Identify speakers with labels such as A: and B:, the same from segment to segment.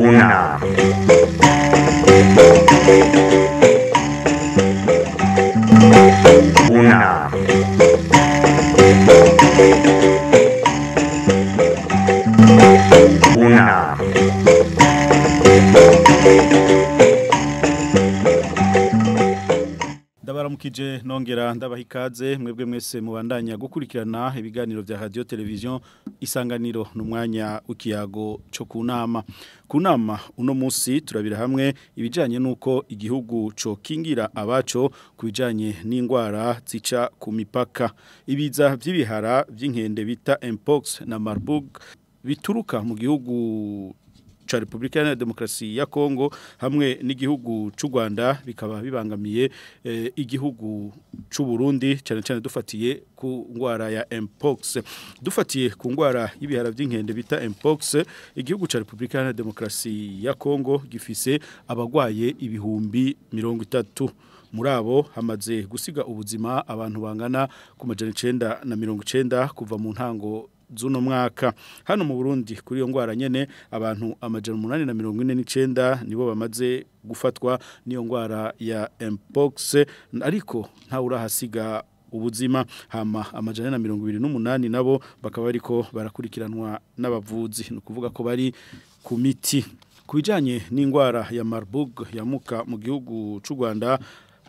A: Una. Una. Una.
B: Ndabaramukije nongera ndabaha ikaze mwebwe mwese mubandanya gukurikirana ibiganiro vya radio television Isanganiro n'umwanya w'ikiyago cyo kunama. Kunama uno munsi turabira hamwe ibijanye nuko igihugu co kingira abaco kubijanye n'ingwara zica ku mipaka. Ibiza vy'ibihara vy'inkende bita Mpox na Marburg bituruka mu gihugu cha Republika ya Demokrasi ya Kongo hamwe n'igihugu c'u Rwanda bikaba bibangamiye igihugu c'u Burundi cyane cyane dufatiye ku ngwara ya Mpox. Dufatiye ku ngwara y'ibihara vy'inkende bita Mpox, igihugu cha Republika ya Demokrasi ya Kongo gifise abagwaye 30,000. Muri abo hamaze gusiga ubuzima abantu bangana ku 990 kuva mu ntango zuno mwaka. Hano mu Burundi kuri iyo ngwara nyene abantu 849 nibo bamaze gufatwa niyo ngwara ya Mpox, ariko nta urahasiga ubuzima. Hama 128 nabo bakaba bariko barakurikiranwa n'abavuzi, no kuvuga ko bari ku miti. Kubijanye n'ingwara ya Marburg yamuka mu gihugu c'u Rwanda,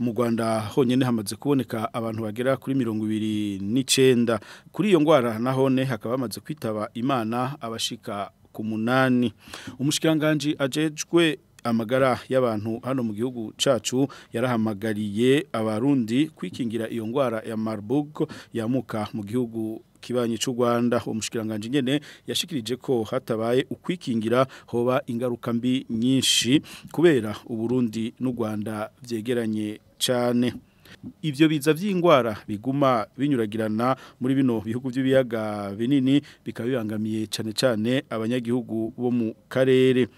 B: mu Rwanda honyene hamaze kuboneka abantu bagera kuri 29. Kuri iyo ngwara nahone hakaba hamaze kwitaba Imana abashika ku 8. Umushikiranganje ajejwe amagara y'abantu hano mu gihugu cacu yarahamagariye abarundi kwikingira iyo ngwara ya Marburg yamuka mu gihugu kibanyi c'u Rwanda. Umushikiranganje nyene yashikirije ko hatabaye ukwikingira hoba ingaruka mbi nyinshi kubera Uburundi n'u Rwanda vyegeranye cane. Ivyo biza vy'ingwara biguma binyuragirana muri bino bihugu by'ibiyaga binini bikaba bibangamiye cane cane abanyagihugu bo mu karere.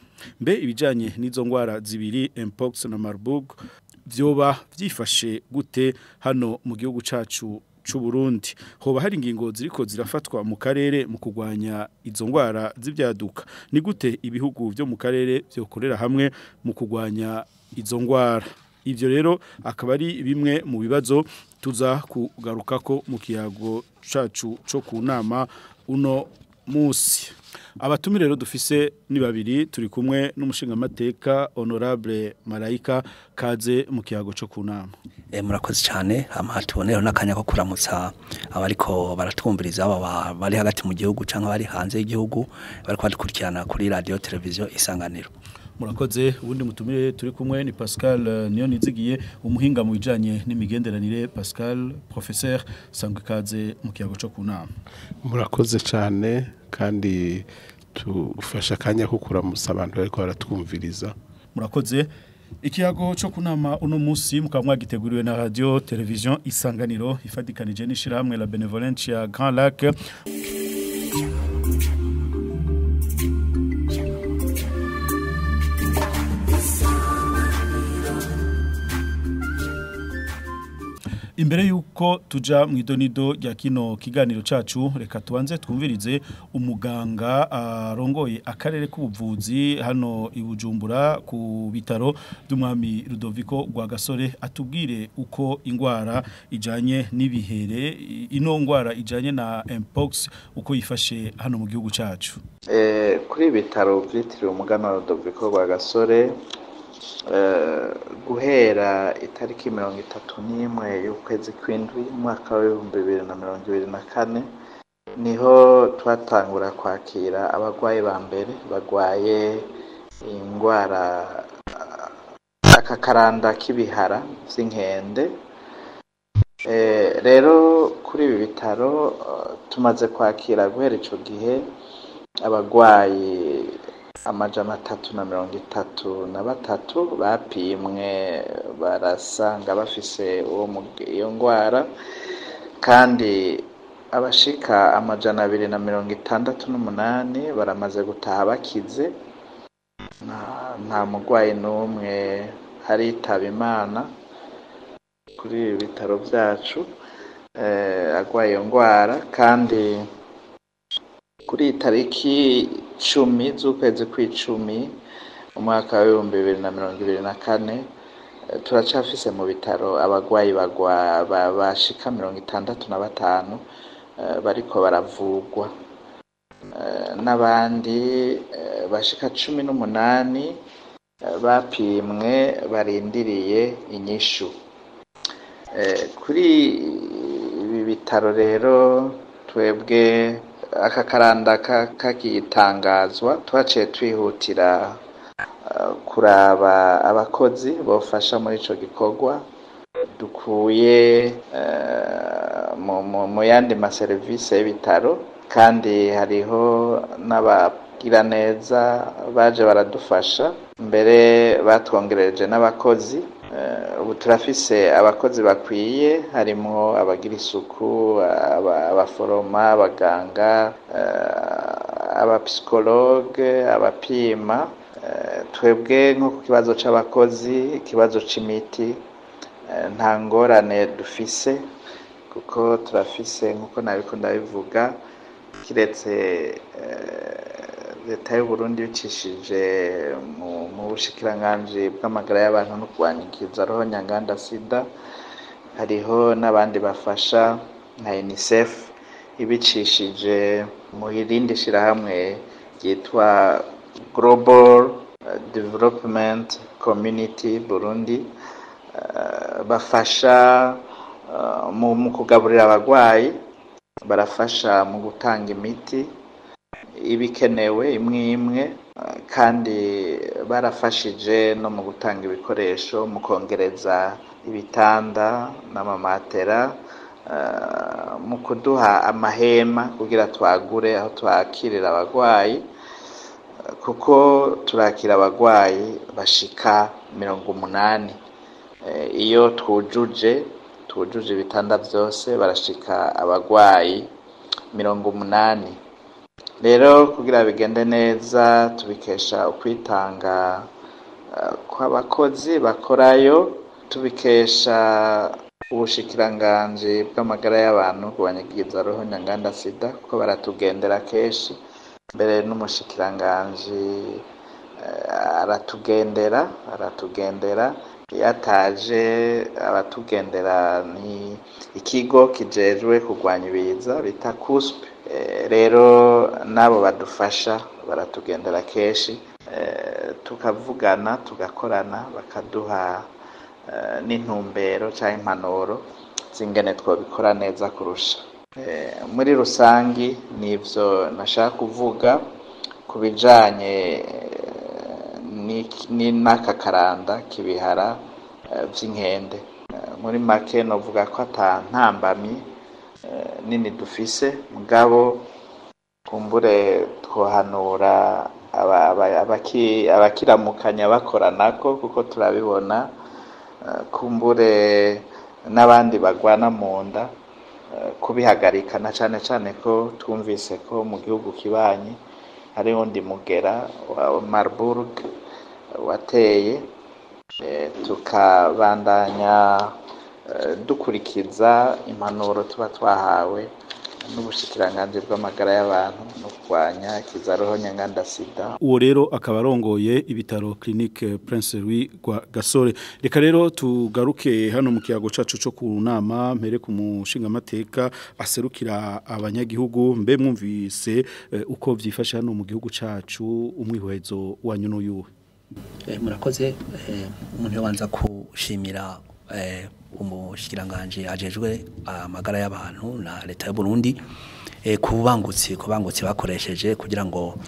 B: Mbe ibijanye n'izo ngwara zibiri Mpox na Marburg vyoba vyifashe gute hano mu gihugu cacu c'u Burundi? Hoba hari ingingo ziriko zirafatwa mu karere mu kugwanya izo ngwara z'ivyaduka? Ni gute ibihugu vyo mu karere vyokorera hamwe mu kugwanya izo ngwara? Ivyo rero akaba ari bimwe mu bibazo tuza kugarukako mu kiyago cacu co kunama uno musi. Abatumire rero dufise ni babiri, turi kumwe n'umushingamateka Honorable Marayika. Kaze mu kiyago co kunama.
C: Murakoze cyane. Amatuboneho nakanya ko kuramutsa abariko baratwumviriza aba bari hagati mu gihugu canke bari hanze y'igihugu bariko badukurikirana kuri radio television Isanganiro.
B: Murakoze. Ubundi mutumire turi kumwe ni Pascal Niyonizigiye, umuhinga mu bijanye n'imigenderanire. Pascal, professeur, sangwe kaze mu kiyago co kunama.
D: Murakoze cyane kandi tufasha akanya ko kuramutsa abantu bariko baratwumviriza.
B: Murakoze. Ikiyago cyo kunama uno munsi mukaba mwagiteguriwe na radio television Isanganiro ifadikanije n'ishirahamwe la Benevolencia Grand Lac. Imbere yuko tuja mu idonido rya kino kiganiro cacu, reka tubanze twumvirize umuganga arongoye akarere k'ubuvuzi hano i Bujumbura ku bitaro by'umwami Rudoviko Rwagasore, atubwire uko ingwara ijanye n'ibihere, ino ngwara ijanye na Mpox uko yifashe hano mu gihugu cacu.
E: Kuri bitaro vyitiriwe umugana Rudoviko Rwagasore, guhera itariki 31 y'ukwezi kw'indwi umwaka w'ibihumbi 2024 niho twatangura kwakira abagwayi ba mbere bagwaye ingwara akakaranda k'ibihara vy'inkende. Rero kuri ibi bitaro tumaze kwakira guhera ico gihe abagwayi 333 bapimwe barasanga bafise iyo ngwara, kandi abashika 268 baramaze gutaha bakize. Nta mugwayi n'umwe aritaba Imana kuri ibi bitaro vyacu agwaye iyo ngwara. Kandi kuri tariki 10 z'ukwezi kw'icumi umwaka wa 2024, turacafise mu bitaro abagwayi bashika 65 bariko baravugwa, n'abandi bashika 18 bapimwe barindiriye inyishu. Kuri ibi bitaro rero twebwe aka karanda kakitangazwa twaciye twihutira kuraba abakozi bofasha muri ico gikorwa dukuye mu yandi maserivisi y'ibitaro, kandi hariho n'abagiraneza baje baradufasha, mbere batwongereje n'abakozi. Ubu turafise abakozi bakwiye, harimwo abagira isuku, abaforoma, abaganga, abapsikologe, abapima. Twebwe nko ku kibazo c'abakozi, ikibazo c'imiti, nta ngorane dufise kuko turafise, nkuko nabiko ndabivuga, kiretse leta y'u Burundi bicishije mu bushikiranganji bw'amagara y'abantu no kurwanya ikiza roho nyanganda sida, hariho n'abandi bafasha nka UNICEF ibicishije mu rindi shirahamwe ryitwa Global Development Community Burundi, bafasha mu kugaburira abagwayi, barafasha mu gutanga imiti ibikenewe imwe imwe, kandi barafashije no mu gutanga ibikoresho, mu kongereza ibitanda n'amamatera, mu kuduha amahema kugira twagure aho twakirira abagwayi, kuko turakira abagwayi bashika 80. Iyo twujuje ibitanda vyose barashika abagwayi 80. Rero kugira bigende neza tubikesha ukwitanga kw'abakozi bakorayo, tubikesha ubushikiranganji bw'amagara y'abantu kurwanya roho nyanganda sida, kuko baratugendera kenshi, mbere n'umushikiranganji aratugendera iyo ataje abatugendera ni ikigo kijejwe kurwanya ibiza bita CUSP. Rero nabo badufasha baratugendera kenshi, tukavugana tugakorana, bakaduha n'intumbero canke impanuro z'ingene twobikora neza kurusha. Muri rusangi nivyo nashaka kuvuga ku bijanye n'aka karanda k'ibihara vy'inkende. Muri make novuga ko ata ntambamyi nini dufise, mugabo kumbure twohanura abakiramukanya bakoranako, kuko turabibona, kumbure n'abandi bagwana mu nda kubihagarika, na cane cane ko twumvise ko mu gihugu kibanyi hari undi mugera wa Marburg wateye, tukabandanya dukurikiza impanuro tuba twahawe n'ubushikiranganji bw'amagara y'abantu no kurwanya ikiza roho nyanganda sida.
B: Uwo rero akaba arongoye ibitaro Clinique Prince Louis Rwagasore. Reka rero tugaruke hano mu kiyago cacu co ku nama, mpere ku mushingamateka aserukira abanyagihugu. Mbe mwumvise uko vyifashe hano mu gihugu cacu, umwihwezo wanyu n'uyuhe?
C: Murakoze. Umuntu yobanza kushimira umushikiranganje ajejwe amagara y'abantu na leta y'u Burundi kubangutsi bakoresheje kugira ngo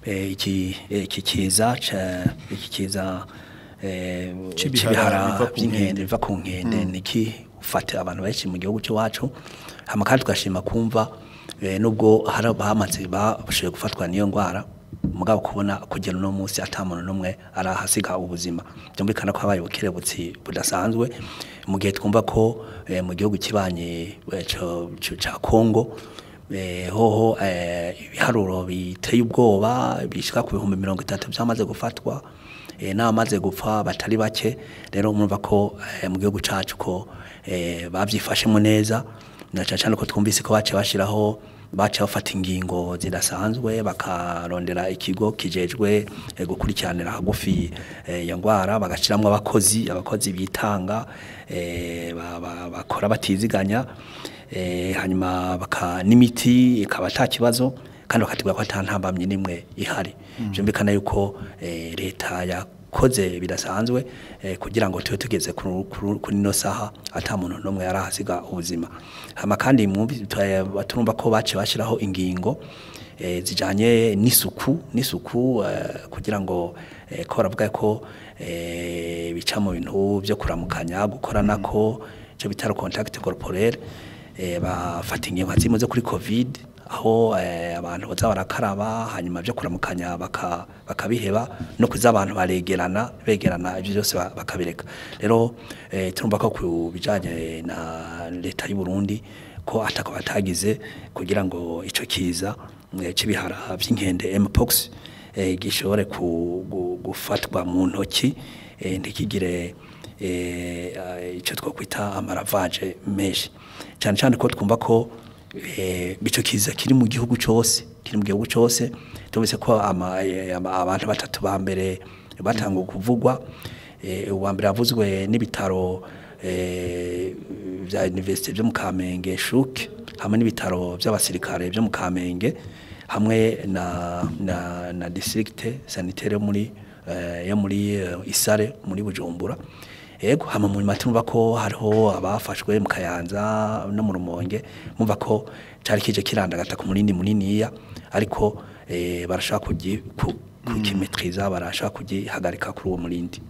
C: iki kiza c'ibihara by'inkende biva ku nkende niki ufate abantu benshi mu gihugu cyacu. Hama kandi tugashima kumva nubwo hari bamaze bashoboye gufatwa niyo ngwara, mugabo kubona kugera no munsi atamuntu numwe arahasiga ubuzima, byumvikana ko habaye ubukerebutsi budasanzwe. Mu gihe twumva ko mu gihugu kibanye ca Kongo hoho ibiharuro biteye ubwoba bishika ku 30,000 byamaze gufatwa, n'abamaze gupfa batari bake. Rero murumva ko mu gihugu cacu ko bavyifashemo neza, na cyane cyane ko twumvise ko bace bashiraho baca bafata ingingo zidasanzwe bakarondera ikigo kijejwe gukurikiranira hagufi iyo ngwara, bagashiramwo abakozi bitanga, bakora batiziganya, hanyuma baka n'imiti ikaba ata kibazo, kandi bakatubwira ko ata ntambamyi n'imwe ihari. Byumvikana yuko leta yakoze bidasanzwe kugira ngo tube tugeze kuri ino saha ata muntu n'umwe yarahasiga ubuzima. Hama kandi turumva ko bace bashiraho ingingo zijanye n'isuku kugira ngo ko baravuga ko bica mu bintu byo kuramukanya, gukoranako, ico bita contact corporel, bafata ingingo zimwe zo kuri COVID, aho abantu baza barakaraba, hanyuma byo kuramukanya bakabiheba, no kuza abantu baregerana begerana, ibyo byose bakabireka. Rero turumva ko ku bijanye na leta y'u Burundi ko atako batagize kugira ngo ico kiza c'ibihara vy'inkende mpox gishobore gufatwa mu ntoki, ntikigire ico twakwita amaravage menshi, cyane cyane ko twumva ko bico kiza kiri mu gihugu cose, tubise ko abantu batatu ba mbere batanga kuvugwa. Uwa mbere avuzwe n'ibitaro vya university byo mu Kamenge Shuk, hamwe n'ibitaro by'abasirikare byo mu Kamenge, hamwe na district sanitaire yo muri Isare muri Bujumbura. Ego hama mu matumva ko hariho abafashwe mu Kayanza no mu Rumonge, mumva ko cari kije kirandagata ku munini muniniya, ariko barashaka kukimetriza, barashaka kugihagarika kuri uwo murindi.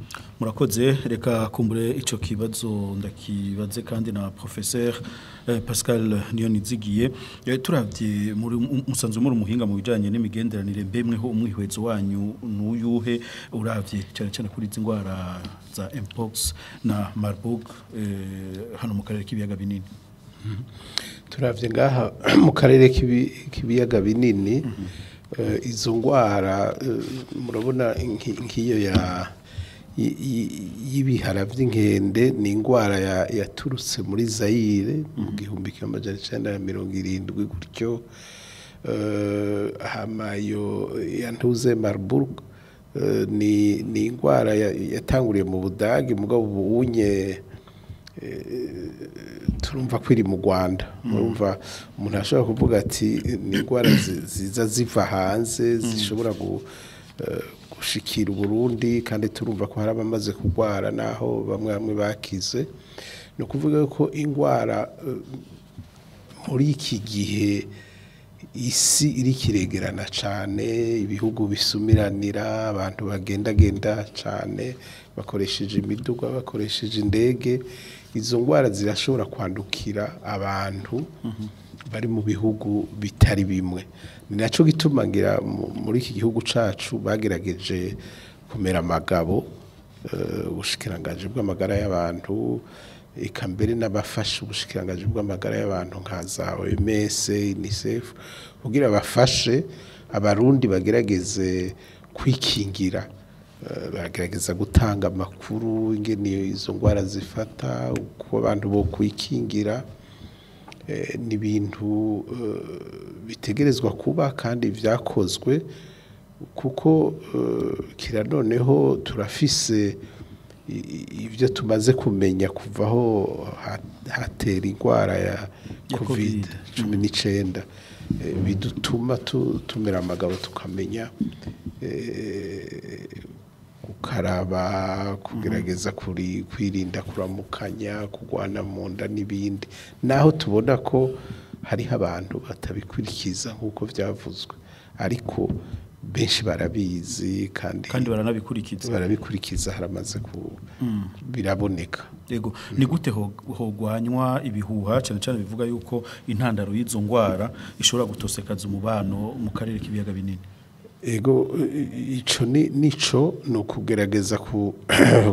B: Murakoze. Reka kumbure ico kibazo ndakibaze kandi na professeur Pascal Niyonizigiye. Turavye muri musanzwe muri umuhinga mu bijanye n'imigenderanire, mbemweho umwihwezo wanyu n'uyuhe uravye cyane cyane kuri izi ngwara za mpox na Marburg hano mu karere k'ibiyaga binini?
D: Turavye ngaha mu karere k'ibiyaga binini, izo ngwara murabona nkiyo ya y'ibihara vy'inkende ni ingwara yaturutse muri Zaire mu 1970 gutyo. Hama yo yantuze Marburg ni ingwara yatanguriye mu Budagi, mugabo ubunye turumva ko iri mu Rwanda. Murumva umuntu ashobora kuvuga ati ni ingwara ziza ziva hanze zishobora gushikira Burundi, kandi turumva ko hari abamaze kugwara naho bamwe bakize. No kuvuga ko ingwara muri iki gihe isi iri kiregerana cyane, ibihugu bisumiranira, abantu bagendagenda cyane bakoresheje imiduga, bakoresheje indege, izo ngwara zirashobora kwandukira abantu bari mu bihugu bitari bimwe. Ni naco gituma ngira muri iki gihugu cacu bagerageje kumera amagabo, ubushikiranganji bw'amagara y'abantu, eka mbere n'abafasha ubushikiranganji bw'amagara y'abantu nka za OMS, UNICEF, kugira bafashe abarundi bagerageze kwikingira, bagerageza gutanga amakuru ingene izo ngwara zifata, uko abantu bo kwikingira. Ni ibintu bitegerezwa kuba kandi vyakozwe, kuko kira noneho turafise ivyo tumaze kumenya kuvaho hatera ingwara ya COVID 19, bidutuma tumera amagabo, tukamenya gukaraba, kugerageza kwirinda kuramukanya, kugwana mu nda n'ibindi. Naho tubona ko hariho abantu batabikurikiza nk'uko vyavuzwe, ariko benshi barabizi kandi barabikurikiza, haramaze biraboneka.
B: Yego, ni gute hogwanywa ibihuha cyane cyane bivuga yuko intandaro y'izo ngwara ishobora gutosekaza umubano mu karere k'ibiyaga binini?
D: Ego, ico nico no kugerageza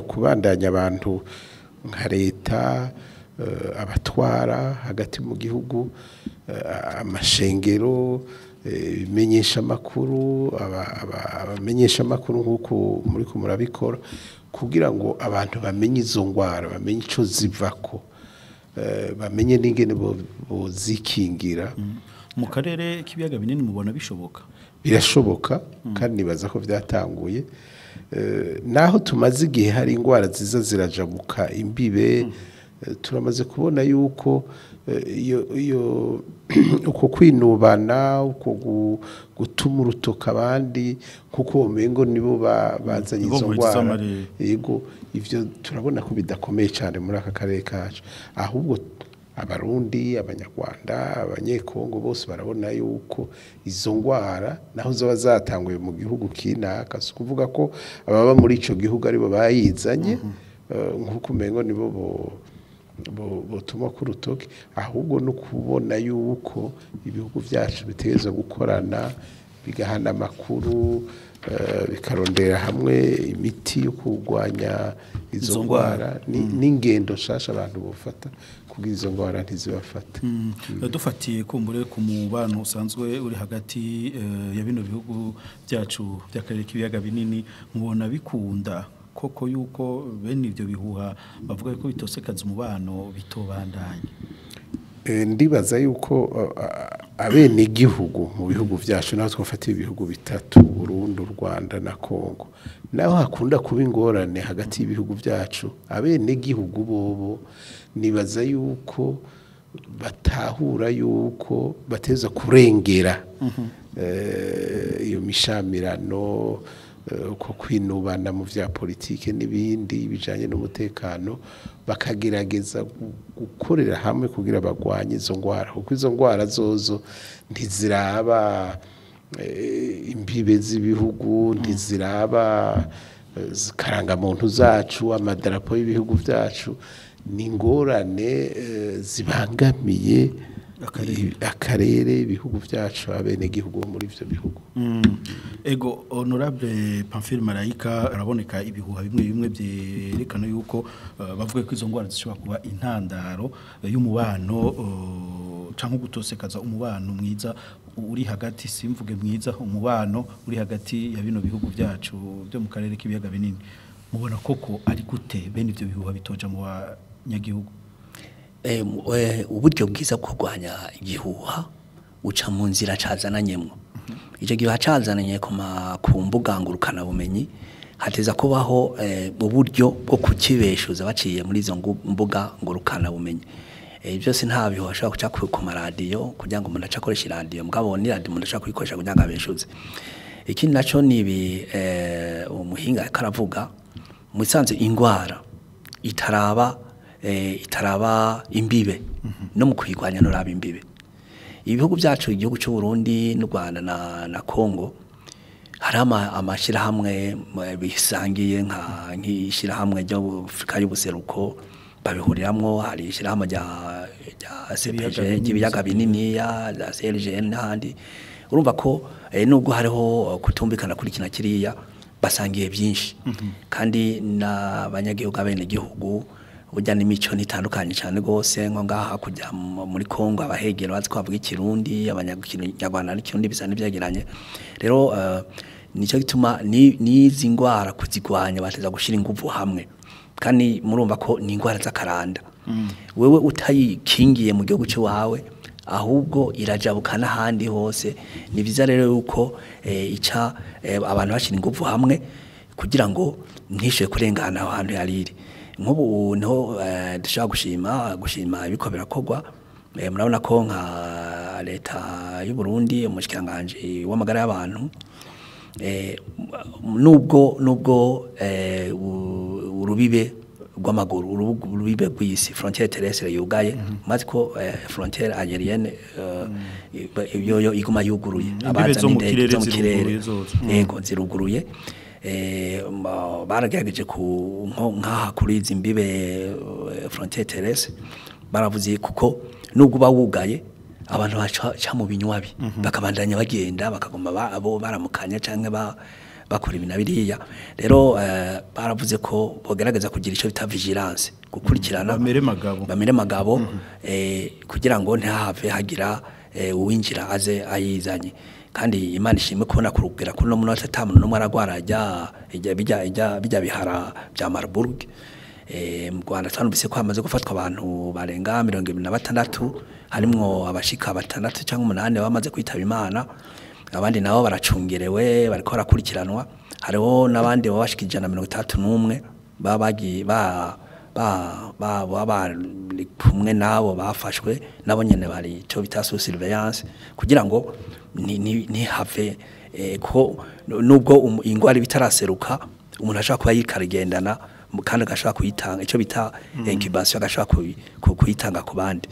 D: kubandanya abantu nka leta, abatwara hagati mu gihugu, amashengero, ibimenyesha makuru, abamenyesha makuru nkuko muri ko murabikora, kugira ngo abantu bamenye izo ngwara, bamenye ico zivako, bamenye n'ingene bozikingira.
B: Mu karere k'ibiyaga binini mubona bishoboka?
D: Birashoboka kandi nibaza ko byatanguye. Naho tumaze igihe hari indwara ziza zirajabuka imbibe, turamaze kubona yuko iyo uko kwinubana, uko gutuma urutoka abandi kuko umengo nibo bazanye izo ndwara, yego ivyo turabona ko bidakomeye cyane muri aka karere kacu. Ahubwo Abarundi, Abanyarwanda, Abanyekongo bose barabona yuko izo ndwara naho zoba zatanguye mu gihugu kinaka, si kuvuga ko ababa muri ico gihugu aribo bayizanye, nkuko umengo nibo botuma ku rutoki, ahubwo no kubona yuko ibihugu byacu bitegerezwa gukorana, bigahana amakuru, bikarondera hamwe imiti yo kurwanya izo ndwara n'ingendo nshasha abantu bofata kugira izo ndwara ntizibafate.
B: Dufatiye kumbure ku mubano usanzwe uri hagati ya bino bihugu byacu by'akarere k'ibiyaga binini, mubona bikunda koko yuko bene ivyo bihuha bavuga ko bitosekaza umubano bitobandanye?
D: Ndibaza yuko abene gihugu mu bihugu byacu, naho twafata ibihugu bitatu, Burundi, Rwanda na Kongo, naho hakunda kuba ingorane hagati y'ibihugu byacu, abene gihugu bobo nibaza yuko batahura yuko bateza kurengera iyo mishamirano, uko kwinubana mu vya politike n'ibindi bijanye n'umutekano, bakagerageza gukorera hamwe kugira bagwanye izo ndwara, kuko izo ndwara zozo ntiziraba imbibe z'ibihugu, ntiziraba karangamuntu zacu, amadarapo y'ibihugu byacu, ni ingorane zibangamiye akarere, ibihugu byacu, abenegihugu muri ivyo bihugu.
B: Ego honorable Pamphile Marayika, araboneka ibihuha bimwe bimwe byerekana yuko bavuga ko izo ndwara zishobora kuba intandaro y'umubano canke gutosekaza umubano mwiza uri hagati, simvuge mwiza, umubano uri hagati ya bino bihugu byacu byo mu karere k'ibiyaga binini. Mubona koko ari gute bene ivyo bihuha bitoja mu banyagihugu?
C: Uburyo bwiza bwo kurwanya igihuha uca mu nzira cazananyemwo. Ico gihuha cazananye ku mbuga ngurukana bumenyi, hateza kubaho uburyo bwo kukibeshuza baciye muri izo mbuga ngurukana bumenyi. Byose nta bihuha ashobora guca ku maradiyo kugira ngo umuntu ace akoresha iradiyo, mugabo ni radiyo umuntu ashobora kuyikoresha kugira ngo abeshuze. Ikindi naco ni ibi umuhinga karavuga musanze ingwara itaraba imbibe, no mu kwigwanya noraba imbibe. Ibihugu byacu, igihugu cy'u Burundi n'u Rwanda na Kongo, hari amashirahamwe bisangiye nka nk'ishirahamwe ryo Afrika y'ubuseruko babihuriramwo, hari ishirahamwe rya CPG ry'ibiyaga binini ya CLGN n'ahandi. Urumva ko nubwo hariho kutumvikana kuri kina kiriya, basangiye byinshi, kandi n'abanyagihugu abenegihugu burya n'imico nitandukanye cyane gose. Nko ngaha kujya muri Kongo abahegera bazi ko bavuga ikirundi, abanyarwanda n'ikirundi bisa n'ibyegeranye. Rero nico gituma n'izi ndwara kuzigwanya bateza gushira inguvu hamwe, kandi murumva ko ni indwara z'akaranda. Wewe utayikingiye mu gihugu cyawe, ahubwo irajabuka n'ahandi hose. Ni byiza rero yuko ica abantu bashira inguvu hamwe kugira ngo ntishe kurengana aho hantu yariri. Nk'ubu niho dushobora gushima ibiko birakogwa. Murabona ko nka leta y'u Burundi, umushikiranganje w'amagara y'abantu, nubwo urubibe rw'amaguru, urubibe rw'isi, frontière terrestre yugaye, maze ko frontière aérienne yo iguma yuguruye,
B: abaza n'indege zo mu kirere
C: yego ziruguruye. Baragerageje ku nkaha kuri izi mbibe frontière terrestre, baravuze kuko nubwo bawugaye abantu baca mu binywabi bakabandanya bagenda, bakagoma abo baramukanya canke bakora ibintu biriya. Rero baravuze ko bogerageza kugira ico bita vigilance, gukurikirana bamere magabo, kugira ngo ntihave hagira uwinjira aze ayizanye. Kandi Imana ishimwe kubona kurugera kuri no munota atamuntu n'umwe aragwara bijya bihara bya Marburg. Mu Rwanda twanumvise ko hamaze gufatwa abantu barenga 26, harimwo abashika 6 cyangwa 8 bamaze kwitaba Imana, abandi nabo baracungerewe bariko barakurikiranwa. Hariho n'abandi babashika 131 babagiye ba ba ba bari kumwe nabo bafashwe, nabo nyene bari cyo bita sous surveillance kugira ngo ntihave ko nubwo ingwara bitaraseruka umuntu ashaka kuba yikarigendana kandi agashaka kuyitanga icyo bita incubation, agashaka kuyitanga ku bandi.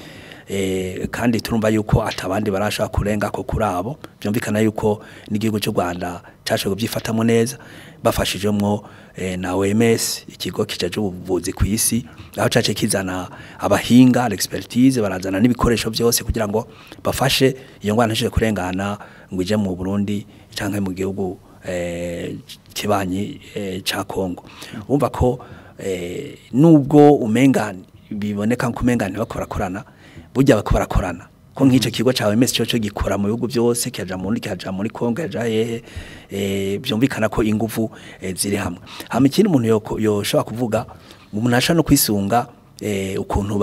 C: Kandi turumva yuko atabandi barashaka kurenga ko kurabo. Byumvikana yuko n'igihugu cy'u Rwanda cyashoboye kubyifatamo neza bafashijemwo na OMS, ikigo kijaje ubuvuzi ku isi, aho cace kizana abahinga l'expertise, barazana n'ibikoresho byose kugira ngo bafashe iyo ngwara ntishobore kurengana ngo ije mu Burundi canke mu gihugu kibanyi ca Kongo. Umva ko nubwo umenga biboneka ko umenga ntibakorakorana, burya bakorakorana ko nk'ico kigo ca OMS cyo gikora mu bihugu byose, kiaja muri Kongo, kiaja hehe, byumvikana ko ingufu ziri hamwe. Hama ikindi umuntu yoshobora kuvuga, umuntu ashaka no kwisunga ukuntu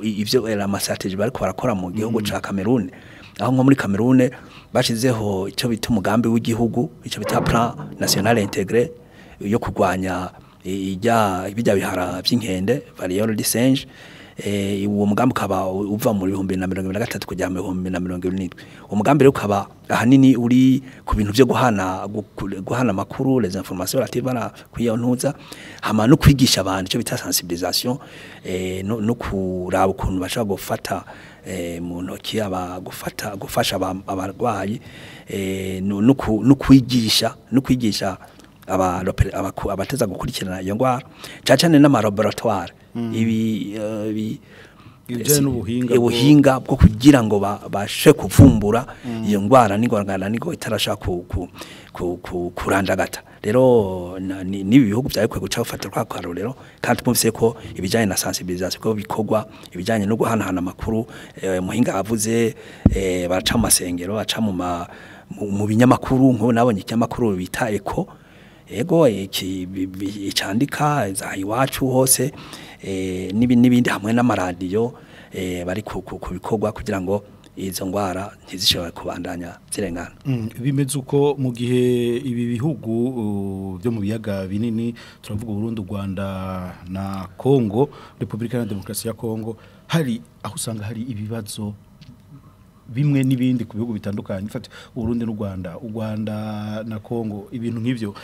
C: ivyo ama strategy bariko barakora mu gihugu ca Cameroon, aho nko muri Cameroon bashizeho ico bita umugambi w'igihugu, ico bita plan national intégré yo kurwanya bijya bihara by'inkende, variole du singe. Uwo mugambi ukaba uva mu 2023 kujya mu 2027. Umugambi rero ukaba ahanini uri ku bintu byo guhana amakuru, les informations relatives à kuyo ntuza, hama no kwigisha abantu icyo bita sensibilisation, no kuraba ukuntu bashobora gufata mu ntoki gufasha abarwayi, no kwigisha abateza gukurikirana iyo ngwara, cyane cyane n'ama laboratoire, ibi ubuhinga bwo kugira ngo bashe kuvumbura iyo ngwara n'ingorana niko itarashaka kurandagata. Rero nibi bihugu byarikwiye guca bafata kwa karorero, kandi twumvise ko ibijanye na sensibilisation ko bikorwa, ibijanye no guhanahana amakuru, muhinga avuze baraca mu masengero, baca mu binyamakuru, nko nabonye ikinyamakuru bita Eco, ego icandika za iwacu hose, n'ibindi hamwe n'amaradiyo bari ku bikorwa kugira ngo izo ngwara ntizishobore kubandanya zirengana.
B: Bimeze uko mu gihe ibi bihugu byo mu biyaga binini, turavuga Burundi, Rwanda na Kongo, Republika ya Demokarasi ya Kongo, hari aho usanga hari ibibazo bimwe n'ibindi ku bihugu bitandukanye, mfate Burundi n'u Rwanda, u Rwanda na Kongo, ibintu nk'ivyo.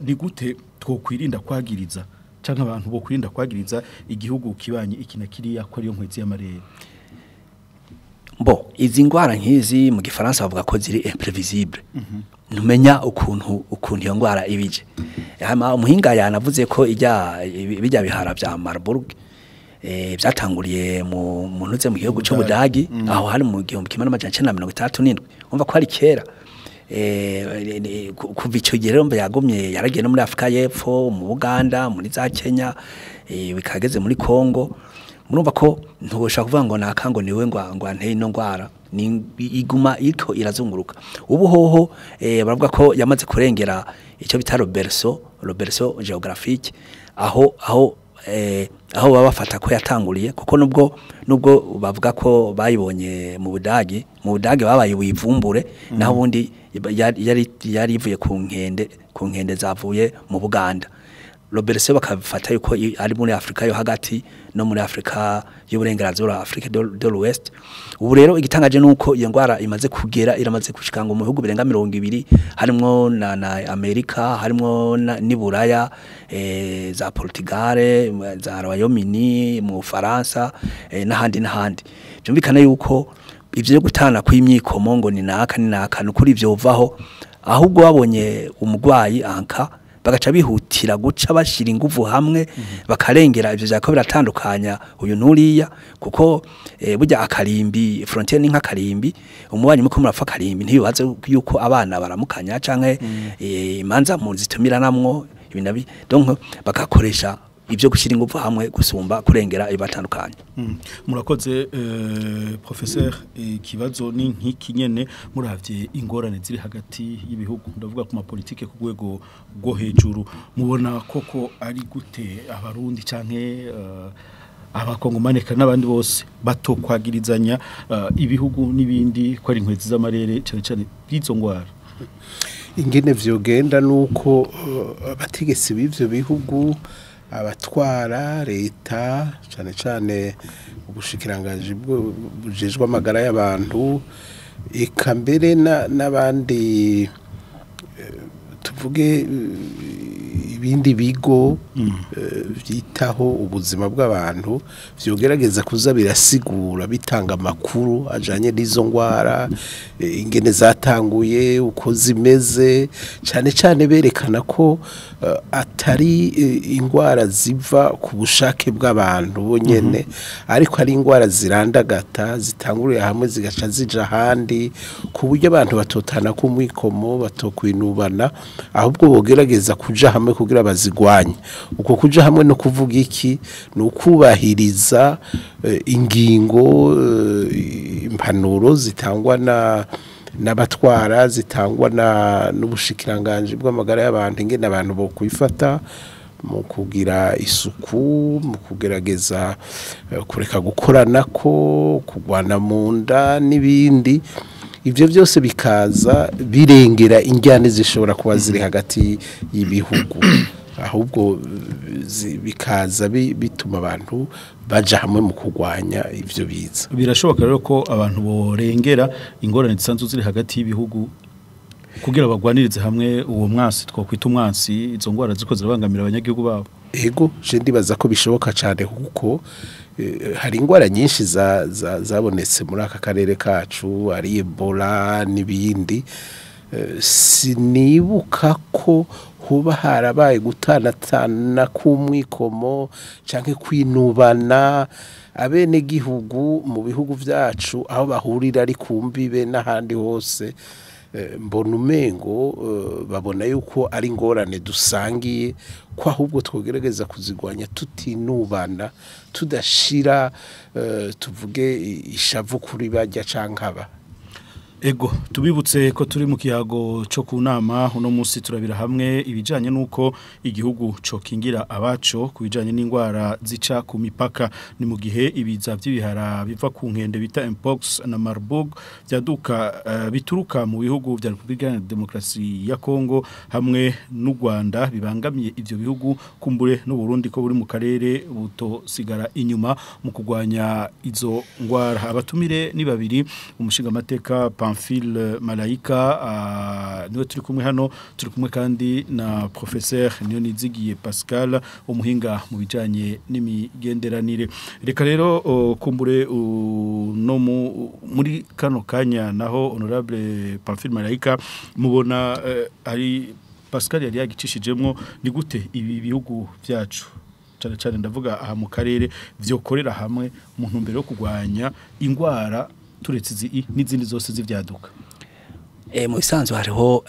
B: Ni gute twokwirinda kwagiriza canke abantu bo kwirinda kwagiriza igihugu kibanye iki na kiriya ko ariyo nkwezi y'amarere?
C: Bo izi ngwara nkizi mu gifaransa bavuga ko ziri imprévisible. Ntumenya ukuntu iyo ngwara ibije. Hama umuhinga yanavuze ko bijya bihara bya Marburg byatanguriye mu ntuze mu gihugu cyo Budagi, aho hari mu 1967. Umva ko ari kera. Kuva ico gihe rero yagumye yaragiye no muri Afrika y'Epfo, mu Buganda, muri za Kenya, bikageze muri Kongo. Murumva ko ntushaka kuvuga ngo nakango niwe ngo anteye ino ngwara, ni iguma iko irazunguruka. Ubu hoho baravuga ko yamaze kurengera icyo bita Roberso geographique, aho aho baba bafata ko yatanguriye, kuko nubwo bavuga ko bayibonye mu Budagi, babaye uyivumbure, naho ubundi yari ivuye ku nkende zavuye mu Buganda. Robertson bakafata yuko ari muri Afrika yo hagati no muri Afrika y'uburengerazuba, Afrique de l'Ouest. Ubu rero igitangaje nuko iyo ngwara imaze kugera, iramaze gushika ngo mu bihugu birenga 20, harimwo na Amerika, harimwo ni Buraya, za Portugal, za Royaume-Uni, mu Faransa, n'ahandi. Byumvikana yuko ivyo yo gutana kw'imyikomo ngo ni naka nukuri ivyo uvaho, ahubwo babonye umugwayi anka bagaca bihutira guca bashira inguvu hamwe, bakarengera ivyo byako biratandukanya uyu nuriya, kuko burya akarimbi frontier ni nk'akarimbi, umubanyi muko murapfa akarimbi ntibibaze yuko abana baramukanya canke imanza mu zitumiranamwo ibinabi, donc bakakoresha ibyo gushyira ingufu hamwe gusumba kurengera ibatandukanye.
B: Murakoze professeur, ikibazo ni nk'iki nyene muravye ingorane ziri hagati y'ibihugu, ndavuga ku mapolitike ku rwego rwo hejuru, mubona koko ari gute abarundi canke abakongomane n'abandi bose batokwagirizanya ibihugu n'ibindi ko ari inkwezi z'amarere cyane cyane bw'izo ngwara?
D: Ingene vyogenda nuko abategetsi b'ivyo bihugu, abatwara leta cyane cyane ubushikiranganji bujejwe amagara y'abantu, eka mbere n'abandi tuvuge ibindi bigo byitaho ubuzima bw'abantu, vyogerageza kuza birasigura bitanga amakuru ajanye n'izo ngwara, ingene zatanguye, uko zimeze, cyane cyane berekana ko atari ingwara ziva ku bushake bw'abantu bonyene, ariko ari ingwara zirandagata zitanguriye hamwe zigaca zija ahandi, ku buryo abantu batotana ku mwikomo, batokwinubana, ahubwo bogerageza kuja hamwe kugira bazigwanye. Uko kuja hamwe no kuvuga iki ni ukubahiriza ingingo, impanuro zitangwa n'abatwara, zitangwa n'ubushikiranganji bw'amagara y'abantu, ingene abantu bo kwifata mu kugira isuku, mu kugerageza kureka gukoranako, kugwana mu nda n'ibindi. Ivyo byose bikaza birengera injyane zishobora kuba ziri hagati y'ibihugu, ahubwo bikaza bituma abantu baja hamwe mu kurwanya ivyo biza.
B: Birashoboka rero ko abantu borengera ingorane zisanzwe ziri hagati y'ibihugu kugira bagwanirize hamwe uwo mwansi twakwita umwansi, izo ngwara ziko zirabangamira abanyagihugu babo?
D: Ego, je ndibaza ko bishoboka cyane, kuko hari ingwara nyinshi zabonetse muri aka karere kacu, ari Ebola n'ibindi. Sinibuka ko huba harabaye gutanatana k'umwikomo canke kwinubana abene gihugu mu bihugu vyacu, aho bahurira ari kumbibe n'ahandi hose. Mbona umengo babona yuko ari ingorane dusangiye, ko ahubwo twogerageza kuzigwanya tutinubana, tudashira tuvuge ishavu kuri bajya canke aba.
B: Ego, tubibutse ko turi mu kiyago cyo ku nama. Uno munsi turabira hamwe ibijanye nuko igihugu cokingira abaco ku bijanye n'ingwara zica ku mipaka. Ni mu gihe ibiza by'ibihara biva ku nkende bita Mpox na Marburg byaduka bituruka mu bihugu bya Republika ya Demokarasi ya Kongo hamwe n'u Rwanda bibangamiye ivyo bihugu, kumbure n'u Burundi ko buri mu karere butosigara inyuma mu kugwanya izo ngwara. Abatumire ni babiri, umushinga mateka Pamphile Malaika niwe turi kumwe hano, turi kumwe kandi na professeur Niyonizigiye Pascal, umuhinga mu bijanye n'imigenderanire. Reka rero kumbure no muri kano kanya naho honorable Pamphile Malaika, mubona ari Pascal yari yagicishijemwo, ni gute ibi bihugu byacu cyane cyane ndavuga aha mu karere vyokorera hamwe mu ntumbero yo kugwanya ingwara turetse izi n'izindi zose z'ivyaduka?
C: Mu bisanzwe hariho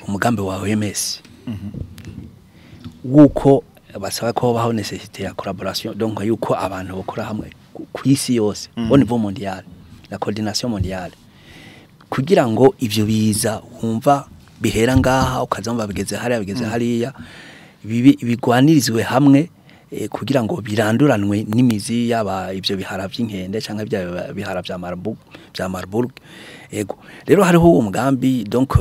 C: umugambi wa OMS wuko basaba ko baho nécessité ya collaboration, donc yuko abantu bakora hamwe ku isi yose, au niveau mondial, la coordination mondiale, kugira ngo ivyo biza wumva bihera ngaha ukazumva bigeze hariya bigeze hariya, bigwanirizwe hamwe kugira ngo biranduranwe n'imizi, yaba ivyo bihara vy'inkende canke bya bihara vya Marburg. Ego rero hariho uwo mugambi, donc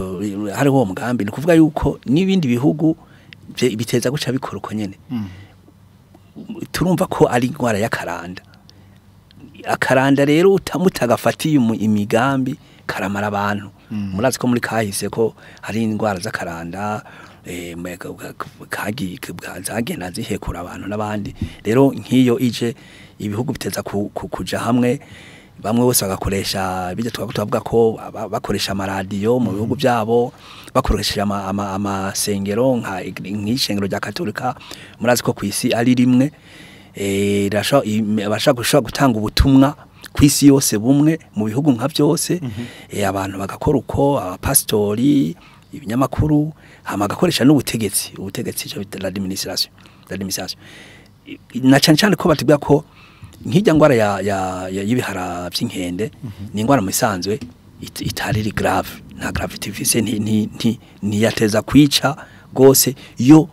C: hariho uwo mugambi, ni kuvuga yuko n'ibindi bihugu biteza guca bikora uko nyene. Turumva ko ari ingwara y'akaranda. Akaranda rero utamutagafatiye imigambi karamara abantu. Murazi ko muri kahise ko hari indwara z'akaranda zagenda zihekura abantu n'abandi. Rero nk'iyo ije ibihugu biteza kuja hamwe, bamwe bose bagakoresha bijya twavuga ko bakoresha amaradiyo mu bihugu byabo, bakoresha amasengero nk'ishengero rya Katolika. Murazi ko kwisi ari rimwe, bashaka gutanga ubutumwa kwisi yose bumwe mu bihugu nka byose, abantu bagakora uko abapastori ibinyamakuru, hama agakoresha n'ubutegetsi, ubutegetsi cyo bita l'administration, na cyane cyane ko batubwira ko nk'ijya ngwara ya y'ibihara by'inkende ni ingwara mu isanzwe itari grave, nta gravity ifise, ntiyateza kwica gose iyo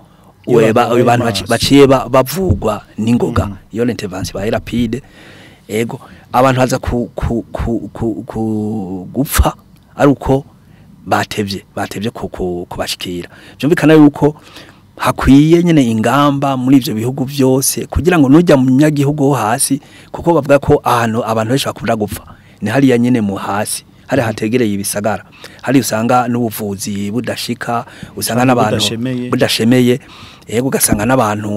C: abantu baciye bavugwa n'ingoga, iyo l'intervention baye rapide. Ego abantu haza ku gupfa ari uko batevye kubashikira. Byumvikana yuko hakwiye nyene ingamba muri ivyo bihugu byose kugira ngo nujya mu nyagihugu ho hasi, kuko bavuga ko ahantu abantu benshi bakunda gupfa ni hariya nyene mu hasi, hari hategereye ibisagara, hari usanga n'ubuvuzi budashika, usanga n'abantu budashemeye. Yego ugasanga n'abantu,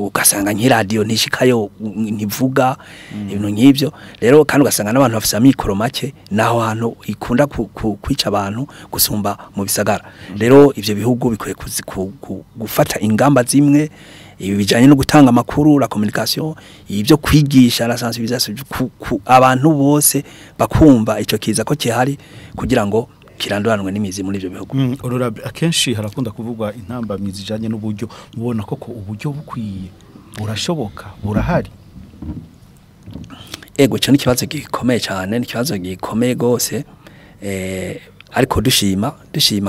C: ugasanga nk'iradio ntishikayo, ntivuga ibintu nk'ivyo. Rero kandi ugasanga n'abantu bafise amikoro make, naho hantu ikunda kwica abantu gusumba mu bisagara. Rero ivyo bihugu bikwiye gufata ingamba zimwe, ibi bijanye no gutanga amakuru, la communication, ibyo kwigisha, la sensibilisation, abantu bose bakumva ico kiza ko kihari kugira ngo kiranduranwe n'imizi muri ivyo bihugu.
B: Honorable, akenshi harakunda kuvugwa intambamyi zijanye n'uburyo, mubona koko uburyo bukwiye burashoboka, burahari?
C: Ego cyo ni kibazo gikomeye cyane, ni kibazo gikomeye gose, ariko dushima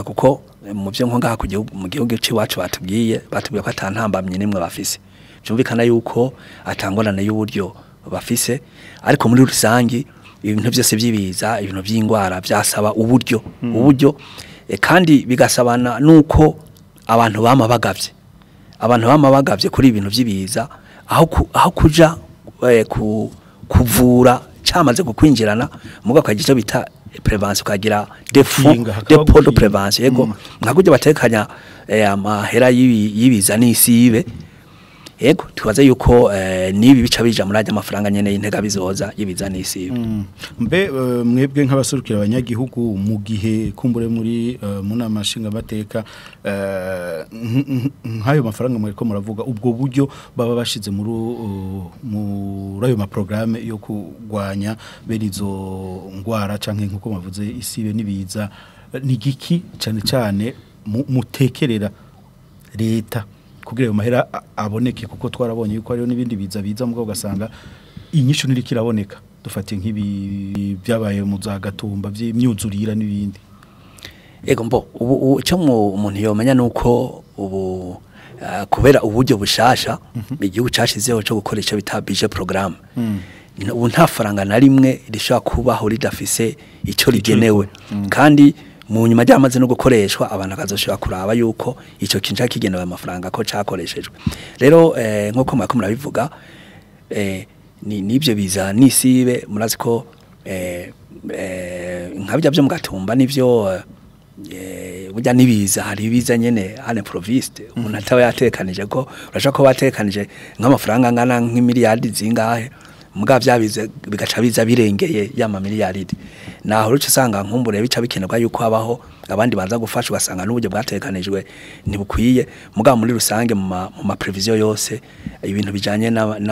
C: kuko mu byo nko ngaha mu gihugu c'iwacu batubwiye ko atantambamye nimwe bafise. Byumvikana yuko atangorane y'uburyo bafise, ariko muri rusangi ibintu byose by'ibiza, ibintu by'ingwara byasaba uburyo, uburyo kandi bigasabana nuko abantu bama bagavye, kuri ibintu by'ibiza, aho kuja kuvura cyamaze kukwinjirana, muga kagira icyo bita prevention, kagira depot de prevention. Yego nkakujya batekanya amahera y'ibiza n'isibe. Yego tubaze yuko nibi bica bija muri ajya amafaranga nyene y'intega bizoza y'ibiza n'isibe.
B: Mbe mwebwe nk'abaserukira abanyagihugu mu gihe kumbure muri mu nama nshingamateka, nk'ayo mafaranga mwereko muravuga, ubwo buryo baba bashize muri ayo ma programme yo kugwanya bene izo ngwara canke nkuko mavuze isibe n'ibiza, ni giki cyane cyane mutekerera leta kugira ayo mahera aboneke? Kuko twarabonye yuko hariho n'ibindi biza mugabo ugasanga inyishu ntirikiraboneka, dufatiye nk'ibi byabaye mu za Gatumba by'imyuzurira n'ibindi.
C: Ego mbo ubu icyo umuntu yomenya nuko ubu kubera uburyo bushasha igihugu cashizeho cyo gukora ico bita budget programme, ubu nta faranga na rimwe rishobora kubaho ridafise ico rigenewe, kandi mu nyuma ryamaze no gukoreshwa abantu akazoshobora kuraba yuko ico kintu kigenewe amafaranga ko cakoreshejwe. Rero nkuko mwako murabivuga, ni nibyo biza n'isibe, murazi ko nkabya byo mu Gatumba nivyo burya nibiza, hari ibiza nyene à l'improviste, umuntu ataba yatekanije ko urashaka ko batekanije nk'amafaranga angana nk'imiliyardi zingahe, muga vyabize bigaca biza birengeye ya mamiliyaridi. Naho ruce usanga nkumbure bica bikenerwa yuko habaho abandi baza gufasha, ugasanga n'uburyo bwatekanijwe ntibukwiye. Muga muri rusange mu ma prevision yose ibintu bijanye